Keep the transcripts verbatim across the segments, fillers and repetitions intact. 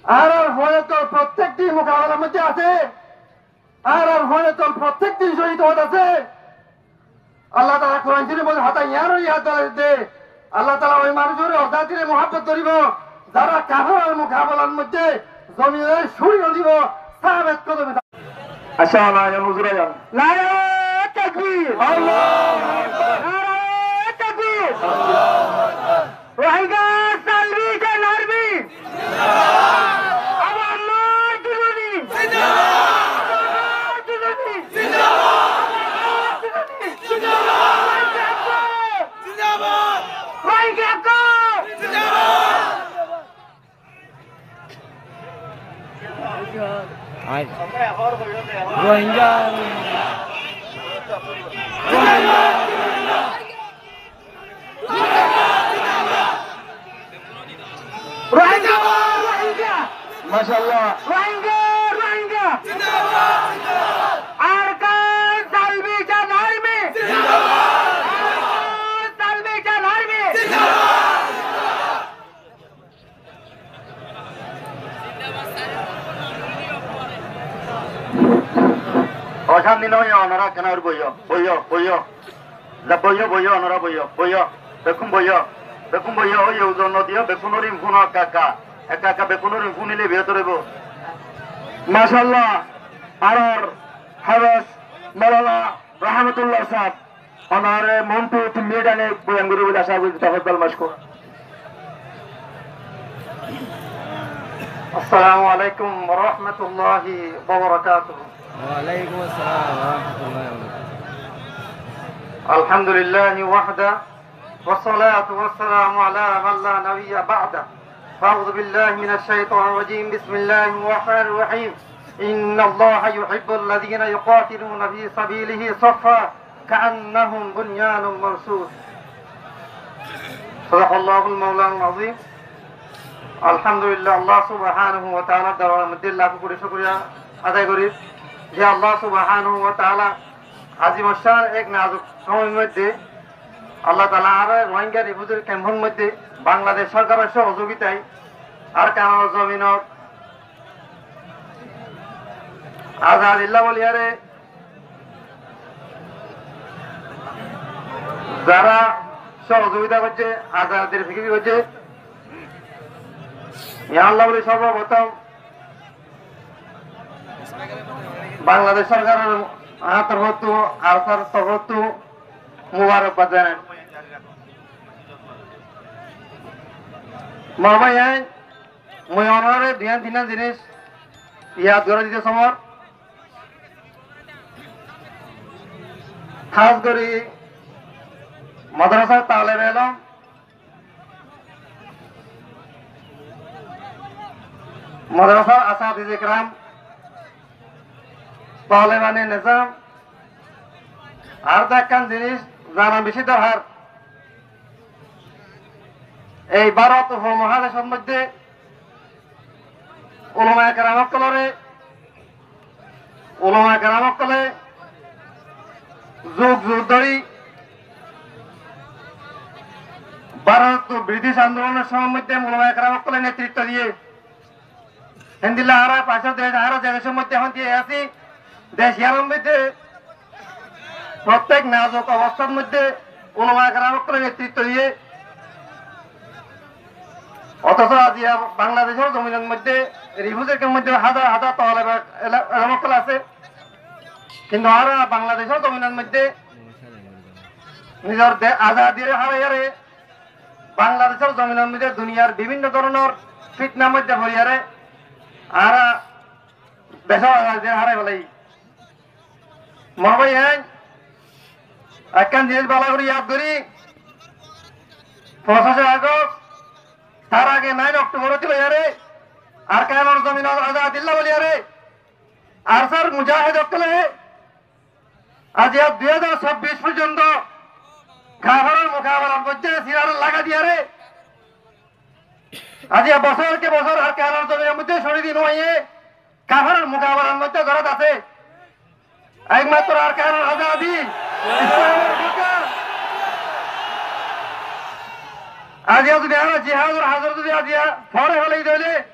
Añárar fuain ókkol prottekti mukabelar moiddé asé, añárar fuain ókkol prottekti cóhid óit asé. Allah taala Kuran Córif or moiddé hotá yián or yad dilaiyé de, Allah taala ói manúic ore, ói zatire muhabbot goríbo, zará kaferor mukabelar moiddé zomin ore cúri no dibo, sabet kodome. Accá, Allah, huzur ayan. Nare takbir! Allahu Akbar! Nare takbir! Allahu Akbar! Rohingya Salvation Army! Zindabad! Abu Ammar Jununi! Zindabad! Abu Ammar Jununi! Zindabad! Abu Ammar Jununi! Zindabad! Zindabad! Rohingya ko! Zindabad! Rohingya, Rohingya, Rohingya, Rohingya. Mashallah. Rohingya, Rohingya. Arakan Salvation Army. Arakan Salvation Army. Ocánti no óiyo, onora ekkán añár boiyó, boiyó, boiyó. Za, boiyó, boiyó, onora boiyó, boiyó. Bekkún boiyó, bekkún boiyó, óiye uzor no diyó, bekkúnor rim fúno ekka ekka, ekka ekka bekkúnor rim fúnile bihótor óibo. Mashallah, añárar háfez Maulana Rahmatullah sáb. Ónare montu tin minit aní boyan goríbo buli acá gorí, tafaddal mashkura. Assalamu alaikum wa rahmatullahi wa barakatuh. Wa alaikum assalam wa rahmatullahi wa barakatuh. Alhamdulillahi wahda, wassalatu wassalamu ala man la nabiyya ba'da. A'udhu billahi minash shaitanir rajim. Bismillahir rahmanir rahim. Innallaha yuhibbul ladhina yuqatiluna fi sabilihi saffa ka'annahum bunyanun marsus. Sadaqallahul maulanal azim. Alhamdulillah, Allah subhanahu wa ta'ala dorbar moiddé lakó koti cúkuriya adai gorí, ze Allah subhanahu wa ta'ala azimoshan ek nazuk somoyor moiddé Allah taala añáre Rohingya refugee camp or moiddé Bangladesh sorkaror sohojogitái Arakanor zominot azadilla boliyaré zará sohojogita goijjé, azadir fikir goijjé, yián olla buli sorboprothom Bangladesh sorkaror añár torfóttu, ARSAr torfóttu mubarakbad zanai. Mor bái ain, mui onorare duiyan tinnan jinis yad gorai dito somor. Hás gorí madrasar talebe elom, madrasar asatize keram, talebane nizam, ar ekkán jinis zana beci dorhar. Ei Bárot ufomohadecor moiddé ulamaye keram ókkolore, ulamaye keram ókkole jug jug dóri Bárot British andolonor somoyor moiddé ulamaye keram ókkole netritto diyé. Héndilla añára fañswá dec, añára ze decor moiddé ehón tiyai así, dec yiánor moiddé prottek nazuk obostar moiddé ulamaye keram ókkole netritto diyé. Otoco aziya Bangladecor zominor moiddé, refugee camp or moiddé házar házar talebe ela-, elom ókkol asé. Kintu añára Bangladecor zominor moiddé nizor de-, azadir háraiyaré Bangladecor zominor moiddé duniyar bibinno dóronor fitnar moiddé foriyaré añára decor azadi harai félai. Mor bái ain, ekkán jinis bála gorí yad gorí, foñsíce Agost, tar age nain Októbor óti loiyaré Arkanor zominot azadilla boliyaré ARSAr mujahed ókkole aijja dui házar sobbic foijjonto kaferor mukabelar moiddé sirar laga diyaré, aijja bosor ke bosor Arkanor zominor moiddé córi di no aiyé, kaferor mukabelar moiddé gorot asé. Ekmatro Arkanor azadi, Islamor hokkán. Aijja zodi añára jihador hazar zodi aijja fore félai dile,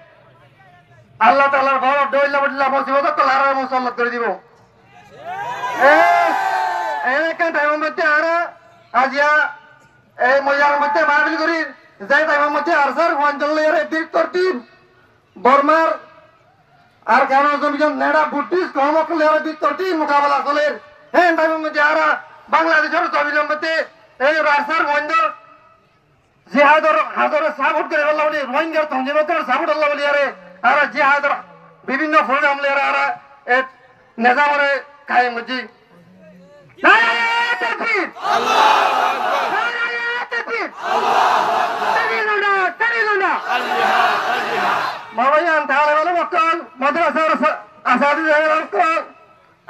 Allah taalar boro dhoilla bodilla musibot ókkol añárar musallat gorí dibo. E, e ekkán thaimor moiddé añára aijja e moidanor moiddé mahfil gorír, ze thaimor moiddé ARSAr fuaindór loiyaré bir tortib Bormar Arkanor zominot neçe Buddhist koum ókkol loiyaré bir tortib mukabela solér. Hé thaimor moiddé añára Bangladecor zominor moiddé e ARSAr fuaindór jihador hazore saport goríbolla buli, Rohingyar tonzim ókkolor saport olla buliyaré, añára jihador bibinno program loiyaré añára e nizamoré kayem goijjí. Naraye takbir! Allahu Akbar! Naraye takbir! Allahu Akbar! Sabilullah, sabilullah! Al-jihad, al-jihad! Mabáiyain, talebe ilom ókkol, madrasar asa-, asatiza ókkol,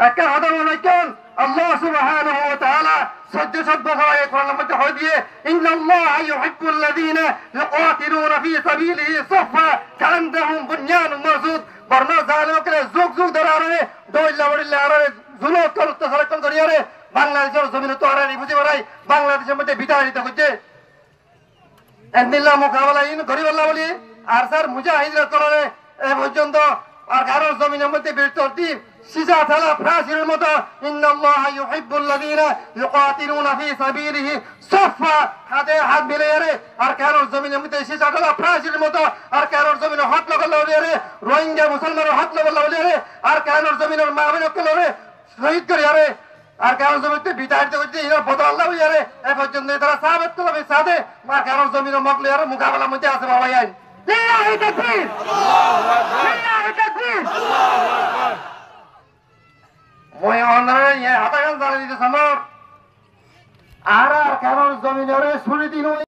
ekkán hotá mone raikkón, Allah subhanahu wa taala soiddó cót bosór age Kuranor moiddé hoi diyé, "Innallaha yuhibbul ladina yuqatiluna fi sabilihi saffa ka'annahum bunyanun marsud." Bormar zalim ókkole zuk zuk dóri añáráre, dhoilla bodilla añáráre, zulum ókkol, ottacár ókkol goríyaré, Bangladecor zominottu añáráre rifuji banai, Bangladecor moiddé bitarit goijjé. Endilla mukabela iín goríbolla buli ARSAr mujahidin ókkolore e foijjonto Arkanor zominor moiddé bir tortib sisá tala fáñsir moto, "Innallaha yuhibbul ladina yuqatiluna fi sabilihi saffa", háte hát milaiyaré Arkanor zominor moiddé sisá tala fáñsir moto Arkanor zominor hók logolla buliyaré, Rohingya musolmanor hók logolla buliyaré, Arkanor zominor maa boin ókkolore cóhid goríyaré, Arkanor zominottu bitarit goijjé, iín or bodolla buliyaré, e foijjonto tará sabot kolomi sáte Arkanor zominor hók loiyaré mukabelar moiddé asé, mabáiyain. Lillahi takbir! Allahu Akbar! Lillahi takbir! Allahu Akbar! Mui onorare e hotá gán zanai dito sair, añára Arkanor zominoré cúri din